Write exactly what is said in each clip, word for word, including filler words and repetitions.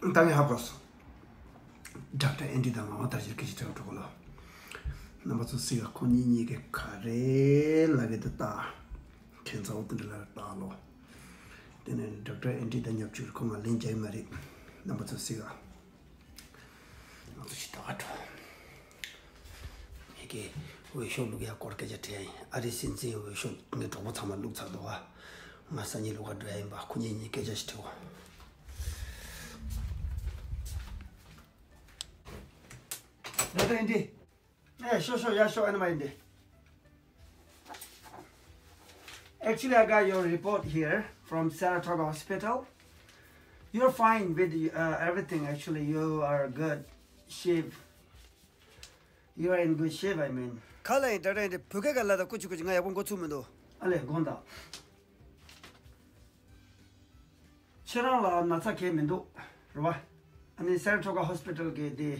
ད་ངས་ཧ་གོ་སོང་། ཌོག་ཊར་ཨེན་ཌི་དང་ངག་དབང་དར་རྒྱས་སྐད་ཆ་དྲི་བ་འགྲོ་གོ་ལ། རྣམ་པ་ཚོ་གཟིགས་ཨ། ཁོ་གཉིས་གཉིས་ཀས་ག་རེ་ལབ་ཀྱི་འདུག་ལྟ། ཁྱེད་ཚོ་འོ་དེ་འདྲ་ལ་ལྟ་ལོ། དེ་ནས་ཌོག་ཊར་ཨེན་ཌི་དང་ཉབ་ཆུར་ཁོ་ང་ལན་རྒྱག་གི་མ་རེད། རྣམ་པ་ཚོ་གཟིགས་ཨ། ང་ཚོ་ཞིག་ད་ག་འགྲོ། ངས་ཀྱི་འོས་ཤོག་བླུག་ཡ་སྐོར་སྐད་ཆ་དྲིས་ཡ་ཡིན། ཨ་རིའི་སྲིད་འཛིན་འོས་ཤོག་ངའི་གྲོགས་པོ་ཚང་མ་བླུག་ཚར་འདུག་ཨ། ང་སང་ཉིན་བླུག་ག་འགྲོ་ཡ་ཡིན་པ། ཁོ་གཉིས་གཉིས་སྐད་ཆ་ཞིག་དྲིའོ། ཌོག་ཊར་ཨེན་ཌི། ཨེ། ཤོག་ཤོག་ཡ་ཤོག་ཨ་ནི་མ་ཡིན་ཏེ། Actually, I got your report here from Saratoga Hospital. You're fine with uh, everything. Actually, you are good shape. You are in good shape, I mean. ག་ལ་ཡིན་ཌོག་ཊར་ཡིན་ཏེ། བོད་སྐད་ག་ལ་ད་ཀུ་ཅི་ཀུ་ཅི། ང་ཡག་པོ་མགོ་ཚོས་མི་འདུག་ཨ་ལས་དགོངས་དག་ཁྱེད་རང་ལ་ན་ཚ་གང་ཡང་མི་འདུག་རེད་བ། ཨ་ནི་Saratoga Hospital གི་དེ།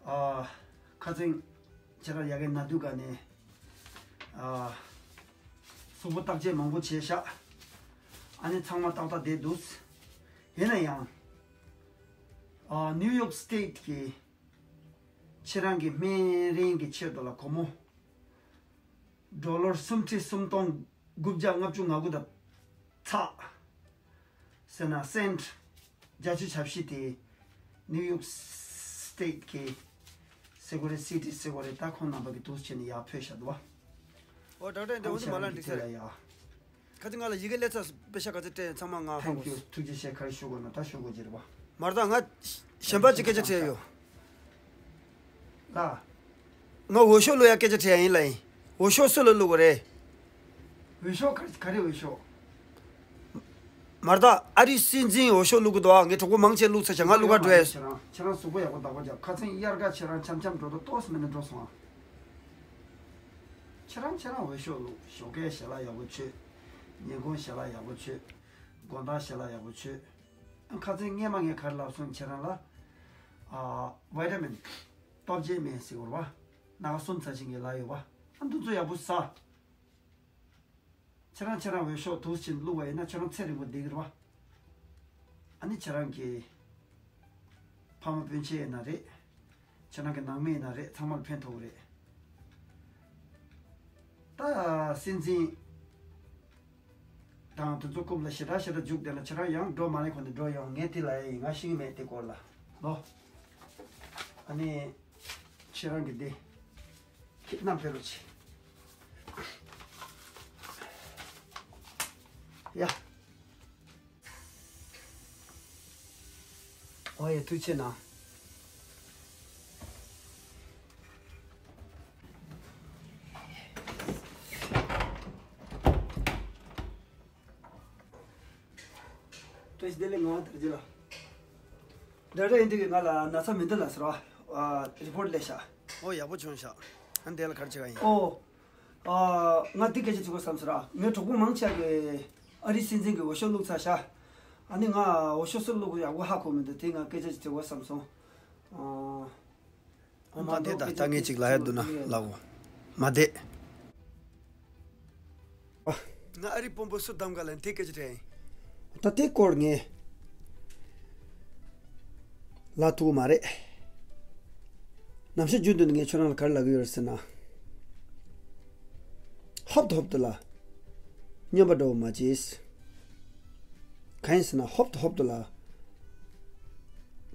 ཨ། ཁ་སང་ཁྱེད་རང་ཡ་གི་ན་དུས་ག་ནས། ཨ། གཟུགས་པོ་བརྟག་དཔྱད་མང་པོ་བྱས་ཤག་ཨ་ནི་ཚང་མ་ཏག་ཏག་བསྡད་འདུག་ཡིན་ན་ཡང་། ཨ། New York State གི་ཁྱེད་རང་གི་སྨན་རིན་གྱི་ཆེད་དུ་ལ་སྒོར་མོ་ཌོ་ལར་སུམ་ཁྲི་སུམ་སྟོང་དགུ་བརྒྱ་ལྔ་བཅུ་ང་དགུ་དང་ཚེག་ཟེར་ན་སེན་ཊི་བརྒྱད་ཅུ་གྱ་བཞི་དེ་New York State གི་སི་ཀོ་རི་སི་ཊི་སི་ཀོ་རི་ད་ཁོང་རྣམ་པ་གི་འདུག་བྱས་ནས་ཡར་ཕུལ་བཞག་འདུག་བ། ཨོ་ཌོག་ཊར་ཡིན་ཏེ། འོ་དེ་མ་ལ་འགྲིག་ས་རེད། ཡ། ཁ་ཅིག་ང་ལ་ཡི་གེ་སླེབས་ཚར། པེ་ཤ་ག་ཚོད་སྤྲད་ཚང་མ་ང་ཧ་གོ་སོང་། ཐུགས་རྗེ་ཆེ། ག་རེ་ཞུ་དགོས་ན་ད་ཞུ་དགོས་ཀྱི་རེད་བ། མ་རེད་ད། ང་གཞན་པ་ཅིག་སྐད་ཆ་དྲིས་ཡོད། ལ། ང་འོས་ཤོག་བླུག་ཡ་སྐད་ཆ་དྲིས་ཡ་ཡིན་ལ་ཡིན། འོས་ཤོག་སུ་ལ་བླུག་དགོས་རེད། འོས་ཤོག་ག་ག་རེ་འོས་ཤོག་མ་རེད་ད། ཨ་རིའི་སྲིད་འཛིན་འོས་ཤོག་བླུག་གི་འདུག་ཨ། ངའི་གྲོགས་པོ་མང་ཆེ་བླུག་ཚར་བཞག་ང་བླུག་ག་འགྲོ་ཡ། ཁྱེད་རང་ཁྱེད་རང་གཟུགས་པོ་ཡག་པོ་བདག་པོ་རྒྱབ། ཁ་སང་དབྱར་ཁ་ཁྱེད་རང་འཆམ་འཆམ་འགྲོ་འདུག་ཏོག་ཙམ་མིན་ན་འགྲོ་སོང་ཨ། ཁྱེད་རང་ཁྱེད་རང་འོས་ཤོག་བླུག་ཞོགས་ཀས་ཞལ་ལག་ཡག་པོ་མཆོད། ཉིན་གུང་ཞལ་ལག་ཡག་པོ་མཆོད། དགོང་དག་ཞལ་ལག་ཡག་པོ་མཆོད། ཨ། ཁ་སང་སྔས་མ་ངས་ག་རེ་ལབ་སོང་ཁྱེད་རང་ལ། ཨ། བི་ཊ་མིན། སྟོབས་ཆེན་སྨན་ཟེར་བ་རེད་བ། སྣ་ཁ་གསུམ་ཚར་ཕྱིན་གྱི་ལབ་ཡོད་བ། ཨ། འདི་ཚོ་ཡག་པོ་ཟ། ཁྱེད་རང་ཁྱེད་རང་འོས་ཤོག་འདུག་བྱས་བླུག་པ་ཡིན་ན་ཁྱེད་རང་ཚེ་རིང་པོ་བསྡད་ཀྱི་རེད་བ། ཨ་ནི་ཁྱེད་རང་གི་ཕ་མ་སྤུན་མཆེད་ཡིན་ན་རེད། ཁྱེད་རང་གི་ནང་མི་ཡིན་ན་རེད། ཚང་མར་ཕན་ཐོགས་རེད། ད་སྲིད་འཛིན་དང་དེ་ཚོ་རྐུབ་ལ་ཞེ་དྲག་ཞེ་དྲག་རྒྱུག་བསྡད་ན་ཁྱེད་རང་ཡང་འགྲོ་མ་རེད། ཁོ་ནི་འགྲོ་ཡོང་། ངས་དེ་ལ་ཡིན། ང་ཤེས་ཀྱི་མེད་དེ་སྐོར་ལ་ལོ། ཨ་ནི་ཁྱེད་རང་གི་དེ་ཁྱེད་རྣམ་ཕེ་རོ་ཆེ་ཡ། ཨོ་ཡེ། ཐུགས་ཆེ་གནང་། བཀྲ་ཤིས་བདེ་ལེགས། ངག་དབང་དར་རྒྱས་ལགས། ཌོག་ཊར་ཨེན་ཌི་གིས་ང་ལ་ན་ཚ་མི་འདུག་ལབ་ཟེར་བ། ཨ། རི་པོར་ཊི་སླེབས་ཤག་ཨོ། ཡག་པོ་བྱུང་ཤག་ཨ་ནི་དེ་ལ་ག་རེ་བྱེད་ག་ཡིན། ཨོ། ཨ། ང་འདི་སྐད་ཆ་དྲི་དགོས་བསམ་སོང་ར། ངའི་གྲོགས་པོ་མང་ཆེ་གིས་ཨ་རིའི་སྲིད་འཛིན་གྱི་འོས་ཤོག་བླུགས་ཚར་ཤག་ཨ་ནི་ང་འོས་ཤོག་སུར་བླུགས་དགོས་ཡག་པོ་ཧ་གོ་མི་འདུག་དེ་ང་སྐད་ཆ་ཅིག་དྲི་དགོས་བསམ་སོང་། ཨ། ཨོ་མ་བསྡད་ད། ད་ངས་ཅིག་ལབ་ཡ་འདུག་ན་ལབ་གོ་མ་བསྡད། ང་ཨ་རིའི་དཔོན་པོ་སུ་བདམས་ག་ལ་དེ་སྐད་ཆ་དྲིས་ཡིན། ད་དེ་སྐོར་ངས་ལབ་ཐུབ་ཀྱི་མ་རེད། ནམ་ཞག་རྒྱུན་དུ་ནས་ངས་ཁྱོད་རང་ལ་ག་རེ་ལབ་ཀྱི་ཡོད་རེད་ཟེར་ན། ཧོབ་ཏེ་ཧོབ་ཏེ་ལ་སྨྱོན་པ་འདྲ་བོ་མ་བྱེད། གང་ཡིན་ཟེར་ན་ཧོབ་ཏེ་ཧོབ་ཏེ་ལ་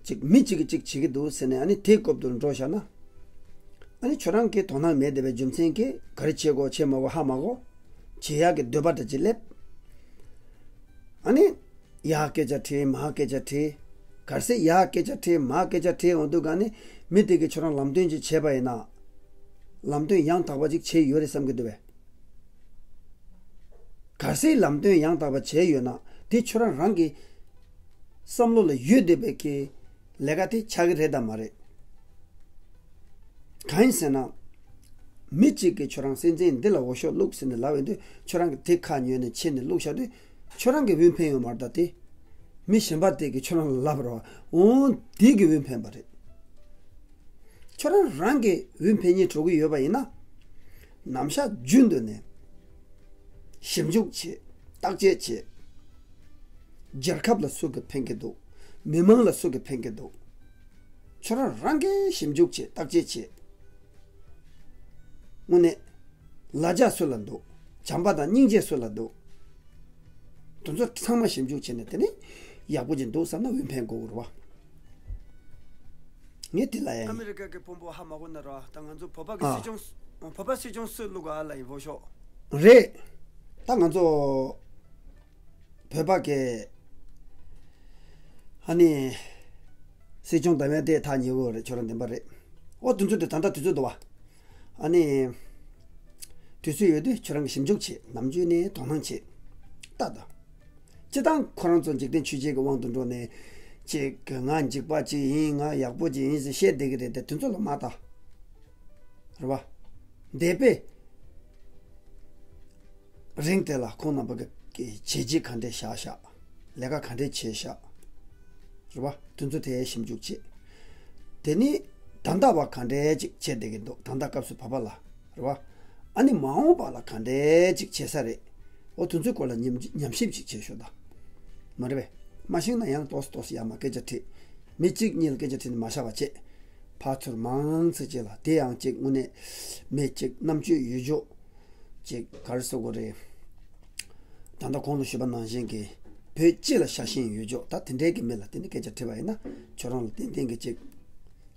ཅིག་མི་གཅིག་གིས་ཅིག་བྱེད་ཀྱི་འདུག་ཟེར་ནས་ཨ་ནི་དེའི་སྐབས་དུ་འགྲོ་བཞག་ན། ཨ་ནི་ཁྱོད་རང་གིས་དོ་སྣང་མེད་བསྡད་པའི་རྒྱུ་མཚན་གྱིས་ག་རེ་བྱེད་དགོས་བྱེད་མ་དགོས་ཧ་མ་གོ། བྱེད་ཡག་གི་འདོད་པ་འདྲ་ཅིག་སླེབས། ཨ་ནི་ཡར་སྐད་ཆ་དྲིས། མར་སྐད་ཆ་དྲིས། གལ་སྲིད་ཡར་སྐད་ཆ་དྲིས། མར་སྐད་ཆ་དྲིས་འོང་དུས་ག་ནི་མི་དེ་གིས་ཁྱོད་རང་ལམ་སྟོན་ཅིག་བྱས་པ་ཡིན་ན། ལམ་སྟོན་ཡང་དག་པ་ཅིག་བྱས་ཡོད་རེད་བསམ་གྱི་འདུག་པས། གལ་སྲིད་ལམ་སྟོན་ཡང་དག་པ་བྱས་ཡོད་ན་དེ་ཁྱོད་རང་རང་གི་བསམ་བློ་ལ་ཡོད་བསྡད་པའི་གི་ལས་ཀ་དེ་ཆགས་ཀྱི་རེད་དམ་མ་རེད། གང་ཡིན་ཟེར་ན། མི་གཅིག་གིས་ཁྱོད་རང་སྲིད་འཛིན་འདི་ལ་འོས་ཤོག་བླུགས་ཟེར་ནས་ལབ་ཡོང་དུས་ཁྱོད་རང་གིས་དེ་ཁ་ཉོན་ནས་ཕྱིན་ནས་བླུགས་བཞག་དུས་ཁྱོད་རང་གི་འོས་འཕེན་ཡོད་མ་རེད་ད་དེ། མི་གཞན་པ་དེ་གིས་ཁྱོད་རང་ལ་ལབ་རོགས་འོང་དེ་གི་འོས་འཕེན་པ་རེད། ཁྱོད་རང་རང་གི་འོས་འཕེན་སྙིང་བྲོ་གི་ཡོད་པ་ཡིན་ན། ནམ་ཞག་རྒྱུན་དུ་ནས་ཞིབ་འཇུག་བྱེད། བརྟག་དཔྱད་བྱེད། རྒྱལ་ཁབ་ལ་སུ་གིས་ཕན་གྱི་འདུག་མི་མང་ལ་སུ་གིས་ཕན་གྱི་འདུག་ཁྱོད་རང་རང་གིས་ཞིབ་འཇུག་བྱེད། བརྟག་དཔྱད་བྱེད། དངོས་གནས་ལ་རྒྱ་སུ་ལ་འདུག་བྱམས་པ་དང་སྙིང་རྗེ་སུ་ལ་འདུག་དེ་ཚོ་ཚང་མ་ཞིབ་འཇུག་བྱས་ནས། དེ་ནས་ཡག་པོ་ཅིག་འདུག་བསམ་ན་འོས་འཕེན་དགོས་རེད་བ། ངས་དེ་ལ་ཡང་ཨ་མི་རི་ཀ་གི་དཔོན་པོ་ཧ་མ་གོ་ན་ར། ད་ང་ཚོ་བོད་པ་གི་ཨ་སྲིད་སྐྱོང་། བོད་པ་སྲིད་སྐྱོང་སུ་བླུག་ག་ལ་ཡིན་པོ་ཤོག་རེད། ད་ང་ཚོ་བོད་པ་གི་ཨ་ནི་སྲིད་སྐྱོང་ད་མེད་དེ་ཐག་ཉེ་བོ་རེད། ཁྱོད་རང་བདེན་པ་རེད། ཨོ་དེ་ཚོ་དེ་ད་ལྟ་དུས་ཚོད་འདུག་བ། ཨ་ནི་དུས་ཚོད་ཡོད་དུས་ཁྱོད་རང་གིས་ཞིབ་འཇུག་བྱེད། ནམ་རྒྱུན་ནས་དོ་སྣང་བྱེད། ལྟ་ད། སྤྱི་བཏང་ཁོ་རང་ཚོ་འཇིག་རྟེན་ཆོས་བརྒྱད་ཀྱི་དབང་དུ་འགྲོ་ནས་ཅིག་ང་འཇིགས་པ་ཅིག་ཡིན། ང་ཡག་པོ་ཅིག་ཡིན་ཟེར་བཤད་བསྡད་ཀྱི་རེད་དེ། དེ་ཚོ་ལ་མ་ལྟ། རེད་བ། འདས་པའི་རིང་དེ་ལ་ཁོང་རྣམ་པ་གི་བྱས་རྗེས་ག་འདྲས་བཞག་ཤག་ལས་ཀ་ག་འདྲས་བྱས་ཤག་རེད་བ། དེ་ཚོ་དེ་ཞིབ་འཇུག་བྱེད། དེ་ནི་ད་ལྟ་བ་ག་འདྲས་ཅིག་བྱས་བསྡད་ཀྱི་འདུག་ད་ལྟ་སྐབས་སུ་བབ་པ་ལ། རེད་བ། ཨ་ནི་མ་འོངས་པ་ལ་ག་འདྲས་ཅིག་བྱེད་ས་རེད། འོ་དེ་ཚོའི་སྐོར་ལ་ཉམས་ཉམས་ཞིབ་ཅིག་བྱེད་ཤོག་ད། མ་རེད་པས། མ་ཤེས་ན་ཡང་ཏོག་ཙམ་ཏོག་ཙམ་ཡར་མར་སྐད་ཆ་དྲིས། མི་གཅིག་གཉིས་ལ་སྐད་ཆ་དྲིས་ནས་མ་བཞག་པ་བྱེད། ཕར་ཚུར་མང་ཙམ་བྱེད་ལ། དེ་ཡང་ཅིག་དངོས་གནས་མི་ཅིག་རྣམ་དཔྱོད་ཡོད་ཅོག་ཅིག་ག་རེ་ཟེར་དགོས་རེད། ད་ལྟ་གོང་དུ་ཞུས་པ་ནང་བཞིན་གྱི་བོད་སྤྱི་ལ་ཤ་ཞེན་ཡོད་ཅོག་ད་དེ་འདྲའི་གི་མི་ལ་དེ་ནས་སྐད་ཆ་དྲིས་པ་ཡིན་ན། ཁྱོད་རང་ལ་ཏན་ཏན་གྱི་ཅིག་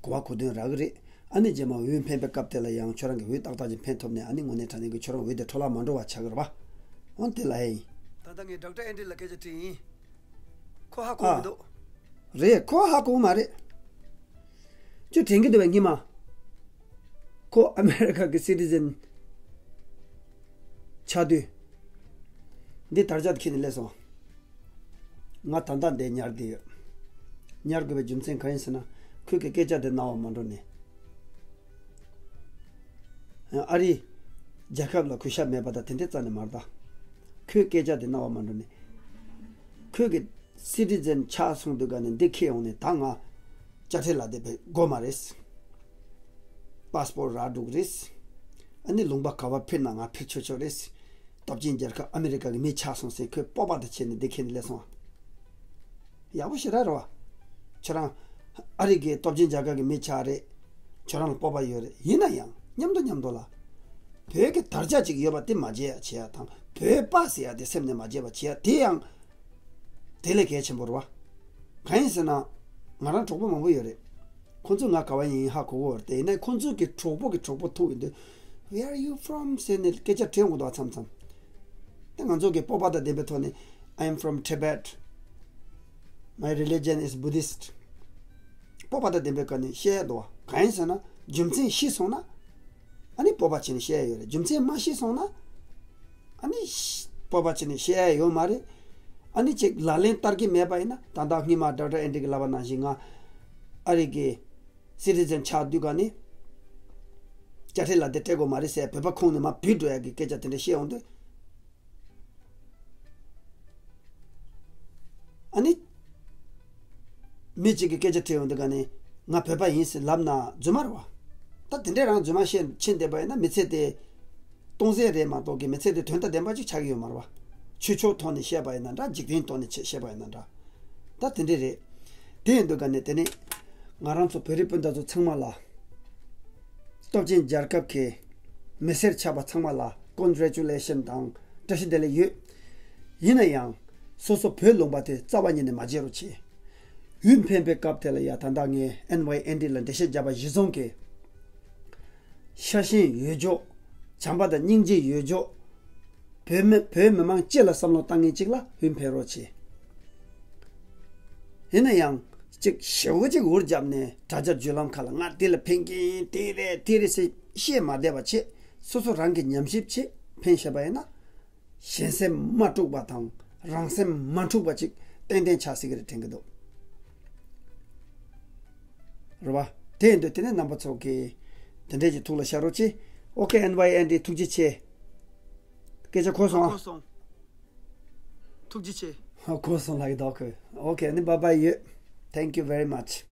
གོ་བ་གོ་དོན་རག་གི་རེད། ཨ་ནི་རྗེས་མ་འོས་འཕེན་པའི་སྐབས་དེ་ལ་ཡང་ཁྱོད་རང་གི་འོས་ཏག་ཏག་ཅིག་འཕེན་ཐུབ་ནས། ཨ་ནི་དངོས་གནས་དྲང་གནས་ཀྱི་ཁྱོད་རང་འོས་དེ་འཕྲོ་བརླག་མ་འགྲོ་བ་ཆགས་ཀྱི་རེད་པ། འོན་དེ་ལ་ཡིན། ད་ལྟ་ངས་ཌོག་ཊར་ཨེན་ཌི་ལ་སྐད་ཆ་དྲིས་ཡིན། ཁོ་ཧ་གོ་ཨ། མི་འདུག་རེད། ཁོ་ཧ་གོ་མ་རེད། ཁྱོད་དྲན་གྱི་འདུག་པས། སྔོན་མ་ཁོ་ཨ་མེ་རི་ཀ་གི་སི་ཊི་ཛེན་ཆགས་དུས། འདི་དར་ཆ་དེ་ཁྱེར་ནས་སླེབས་སོང་། ང་ད་ལྟ་འདིར་ཉར་བསྡད་ཡོད། ཉར་དགོས་པའི་རྒྱུ་མཚན་གང་ཡིན་ཟེར་ན། ཁོས་ཀྱི་སྐད་ཆ་དེ་རྣ་བར་མ་འགྲོ་ནས། ཨ་རི་རྒྱལ་ཁབ་ལ་གུས་ཞབས་མེད་པ་དང་དེ་འདྲའི་རྩ་ནས་མ་རེད་ད། ཁོས་སྐད་ཆ་དེ་རྣ་བར་མ་འགྲོ་ནས། ཁོས་ཀྱི་སི་ཊི་ཛེན་ཆགས་སོང་དུས་ག་ནས་འདི་ཁྱེར་ཡོང་ནས། ད་ང་དཔྱ་ཁྲལ་ལ་བསྡད་པའི་སྒོ་མ་རེད། པཱ་སི་པོར་རག་འགྲོ་གི་རེད། ཨ་ནི་ལུང་པ་ག་པར་ཕེབས་ན་ང་ཕེབས་ཆོག་ཆོག་རེད། སྟོབས་ཆེན་རྒྱལ་ཁབ་ཨ་མེ་རི་ཀ་གི་མི་ཆགས་སོང་ཟེར་ཁོས་སྤོབས་པ་དང་བྱས་ནས་འདི་ཁྱེར་ནས་སླེབས་སོང་། ཡག་པོ་ཞེ་དྲག་རེད་བ། ཁྱོད་རང་ཨ་རི་གི་སྟོབས་ཆེན་རྒྱལ་ཁབ་ཀྱི་མི་ཆགས་རེད། ཁྱོད་རང་ལ་སྤོབས་པ་ཡོད་རེད། ཡིན་ན་ཡང་མཉམ་དུ་མཉམ་དུ་ལ་བོད་ཀྱི་དར་ཆ་ཅིག་ཡོད་པ་དེ་མ་བརྗེད་ཡ་བྱེད་ཡ་དང་། བོད་པ་ཟེར་ཡ་དེ་སེམས་ནས་མ་བརྗེད་པ་བྱེད་ཡ་དེ་ཡང་དེ་ལས་གལ་ཆེན་པོ་རེད་བ། གང་ཡིན་ཟེར་ན། ང་རང་གྲོགས་པོ་མང་པོ་ཡོད་རེད། ཁོང་ཚོས་ང་ག་བ་ཡིན་ཧ་གོ་གི་ཡོད་རེད་དེ། ཡིན་ནའི་ཁོང་ཚོ་གི་གྲོགས་པོ་གི་གྲོགས་པོ་ཐུག་ཡོང་དུས། Where are you from? ཟེར་ནས་སྐད་ཆ་དྲི་ཡོང་གི་འདུག་བ། མཚམས་མཚམས། དེ་ང་ཚོ་གི་སྤོབས་པ་དང་ལྡན་པའི་ཐོག་ནས། I am from Tibet. My religion is Buddhist. སྤོབས་པ་དང་ལྡན་པའི་སྒོ་ནས་བཤད་ཡ་འདུག་བ། གང་ཡིན་ཟེར་ན། རྒྱུ་མཚན་ཤེས་སོང་ན། ཨ་ནི་སྤོབས་པ་བྱས་ནས་བཤད་ཡ་ཡོད་རེད། རྒྱུ་མཚན་མ་ཤེས་སོང་ན། ཨ་ནི་སྤོབས་པ་བྱས་ནས་བཤད་ཡ་ཡོད་མ་རེད། ཨ་ནི་ཅིག་ལག་ལེན་བསྟར་གྱི་མེད་པ་ཡིན་ན། ད་ལྟ་སྔོན་མ་ཌོག་ཊར་ཨེན་ཌི་གིས་ལབ་པ་ནང་བཞིན། ང་ཨ་རི་གི་སི་ཊི་ཛེན་ཆགས་དུས་ག་ནས་དཔྱ་ཁྲལ་ལ་དེ་སྤྲད་དགོས་མ་རེད་ཟེར། བོད་པ་ཁོངས་ནས་མར་བུད་འགྲོ་ཡ་གི་སྐད་ཆ་དེ་འདྲ་བཤད་ཡོང་དུས། ཨ་ནི། མི་གཅིག་གིས་སྐད་ཆ་དྲིས་ཡོང་དུས་ག་ནས་ང་བོད་པ་ཡིན་ཟེར་ལབ་ན་རྫུན་མ་རེད་བ། ད་དེ་འདྲས་རང་རྫུན་མ་བཤད་ཕྱིན་བསྡད་པ་ཡིན་ན། མི་ཚེ་དེ་སྟོང་ཟད་རེད་མ་གཏོགས་ཀྱི། མི་ཚེ་དེ་དོན་དང་ལྡན་པ་ཅིག་ཆགས་ཀྱི་ཡོད་མ་རེད་བ། ཆོས་ཕྱོགས་ཐོག་ནས་བཤད་པ་ཡིན་ན་འདྲ། འཇིག་རྟེན་ཐོག་ནས་བཤད་པ་ཡིན་ན་འདྲ། ད་དེ་འདྲས་རེད། དེ་ཡིན་དུས་ག་ནས་དེ་ནས་ང་རང་ཚོ་བོད་རིགས་སྤུན་ཟླ་ཚོ་ཚང་མ་ལ། སྟོབས་ཆེན་རྒྱལ་ཁབ་ཀྱི་མི་སེར་ཆགས་པ་ཚང་མ་ལ་ཀོན་གྷ་རེ་ཅུ་ལེ་ཤན་དང་བཀྲ་ཤིས་བདེ་ལེགས་ཡོད། ཡིན་ན་ཡང་སོ་སོ་བོད་ལུང་པ་དེ་རྩ་བ་ཉིད་ནས་མ་བརྗེད་རོགས་བྱེད། འོས་འཕེན་པའི་སྐབས་དེ་ལ་ཡ། ད་ལྟ་ངས་ཨེན་ཝའི་ཨེན་ཌི་ལ་འགྲེལ་བཤད་བརྒྱབ་པ་གཞིར་བཟུང་གིས། ཤ་ཞེན་ཡོད་ཅོག་བྱམས་པ་དང་སྙིང་རྗེ་ཡོད་ཅོག་བོད་མི་བོད་མི་མང་སྤྱི་ལ་བསམ་བློ་བཏང་མཁན་ཅིག་ལ་འོས་འཕེན་རོགས་བྱེད། ཡིན་ན་ཡང་ཅིག་ཞེ་པོ་ཅིག་འུར་བརྒྱབ་ནས་དྲ་རྒྱ་བརྒྱུད་ལམ་ཁག་ལ་ང་དེ་ལ་འཕེན་གྱིན། དེ་རེད་དེ་རེད་ཟེར་བཤད་མ་བསྡད་པ་བྱེད། སོ་སོ་རང་གིས་ཉམས་ཞིབ་བྱེད། འཕེན་ཤེས་པ་ཡིན་ན། གཞན་སེམས་མ་དཀྲུགས་པ་དང་རང་སེམས་མ་འཁྲུགས་པ་ཅིག་ཏན་ཏན་ཆགས་སྲིད་ཀྱི་རེད་དྲན་གྱི་འདུག་རེད་བ། དེ་ཡིན་དུས་དེ་ནས་རྣམ་པ་ཚོ་གིས་དེ་འདྲས་ཀྱི་ཐུགས་ལ་བཞག་རོགས་གྱིས། ཨོ་ཁེ། ཨེན་ཝའི་ཨེན་ཌི། ཐུགས་རྗེ་ཆེ། སྐད་ཆ་གོ་སོང་། གོ་སོང་། ཐུགས་རྗེ་ཆེ། གོ་སོང་ལབ་ཀྱི་འདུག་གོ། ཨོ་ཁེ། ཨ་ནི་བཱའི་བཱའི་ཡོད། Thank you very much.